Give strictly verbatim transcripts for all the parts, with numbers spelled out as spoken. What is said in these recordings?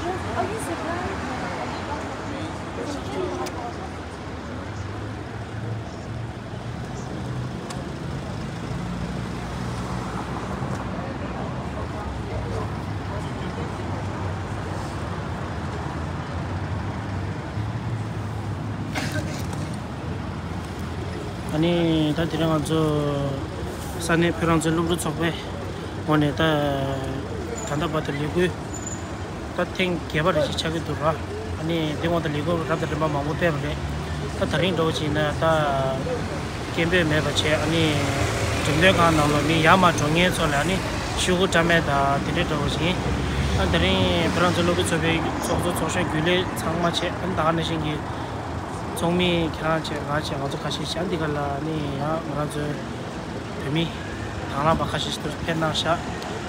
ཨ་ནི་ད་དེ་རིང་ང་ཚོ་ས་གནས་བོད་རང་བཙན་སློབ་ཕྲུག་ཚོགས་པའི་ངོས་ནས་ད་ད་ལྟ་བར་དུ་ལས་འགུལ་ད་ཐེངས་བརྒྱད་པ་རེ་ཞིག་ཆགས་ཀྱི་འདུག་ར། ཨ་ནི་འདི་སྔོན་དུ་ལས་འགུལ་རབ་དང་རིམ་པ་མང་པོ་སྤེལ་བ་རེད། ད་དེ་རིང་འདྲ་བོ་ཅིག་ཡིན་ན་ད་སྐད་འབོད་མེད་པ་བྱས། ཨ་ནི་འགྲེམས་སྟོན་ཁང་ནང་ལ་མི་ཡར་མར་འགྲོ་མཁན་ཚོ་ལ་ཨ་ནི་ཤོག་གུ་བཀྲམ་མཁན་དང་དེ་འདྲའི་འདྲ་བོ་ཞིག་ཡིན། ད་དེ་རིང་བོད་རང་བཙན་སློབ་ཕྲུག་ཚོགས་པའི་ཚོགས་གཙོ་ཚོགས་གཞོན་རྒྱུན་ལས་ཚང་མ་བྱས། ཨ་ནི་ད་ག་ནང་བཞིན་གྱི་ཚོགས་མི་ཁྱེད་རང་བྱས་ང་བྱས་ང་ཚོ་ཁ་ཤས་བྱས། ཨ་ནི་འདི་ག་ལ་ཨ་ནི་ཡང་ང་རང་ཚོའི་བོད་མི་དང་བླངས་པ་ཁ་ཤས་ཤིག་ཕེབས་གནང་ཤག་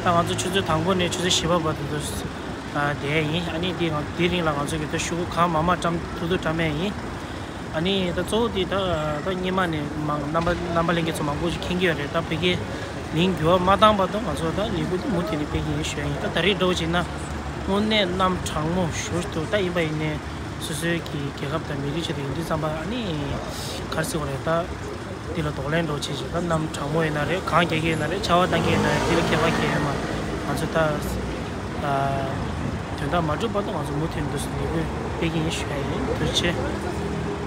ད་ང་ཚོ་ཆུ་ཚོད་དང་པོ་ནས་ཆུ་ཚོད་བཞི་པ་བར་དུ་དུ་ཨ་བསྡད་ཡིན། ཨ་ནི་འདི་ང་དེའི་རིང་ལ་ང་ཚོ་གི་ད་ཤོག་གུ་གང་མང་མང་བཀྲམ་ཐུབ་ཐུབ་བཀྲམ་ཡས་ཡིན། ཨ་ནི་ད་གཙོ་བོ་འདི་ད་ད་སྔོན་མ་ནས་མང་རྣམ་པ་རྣམ་པ་ལྷན་རྒྱས་ཚོ་མང་པོ་ཞིག་མཁྱེན་གྱི་ཡོད་རེད། ད་བོད་སྐད་མིང་འགྱུར་བ་མ་བཏང་བར་དུ་ང་ཚོ་ད་ལས་འགུལ་འདི་མུ་མཐུད་ནས་སྤེལ་གྱི་ཡིན་ཞུ་ཡ་ཡིན། ད་ད་རེས་འདྲ་བོ་བྱས་ན་དངོས་གནས་གནམ་གྲང་མོ་ཞེ་པོ་ཅིག་འདུག་ད་ཡིན་པ་ཡིན་ནའི་སོ་སོའི་གི་རྒྱལ་ཁབ་དང་མི་རིགས་ཆེད་དུ་ཡིན་དུས་ཙམ་པ་ཨ་ནི་ག་རེ་ཟེར་དགོས་རེད། ད་འདི་ལ་གདོང་ལེན་འདྲ་བོ་བྱེད་བཞིན། ད་གནམ་གྲང་མོ་ཡིན་ན་རེད། གངས་རྒྱག་གི་ཡིན་ན་རེད། ཆར་པ་བཏང་གི་ཡིན་ན་རེད། འདི་ལ་ཁྱད་པར་གང་ཡང་མེད། ང་ཚོ་ད་ཨ་དོན་དག་མ་གྲུབ་བར་དུ་ང་ཚོ་མུ་མཐུད་འདུག་སེ་ལས་འགུལ་སྤེལ་གྱི་ཡིན་ཞུ་ཡ་ཡིན། ཐུགས་རྗེ་ཆེ།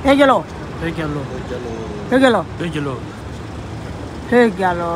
བོད་རྒྱལ་ལོ། བོད་རྒྱལ་ལོ། བོད་རྒྱལ་ལོ། བོད་རྒྱལ་ལོ། བོད་རྒྱལ་ལོ། བོད་རྒྱལ་ལོ།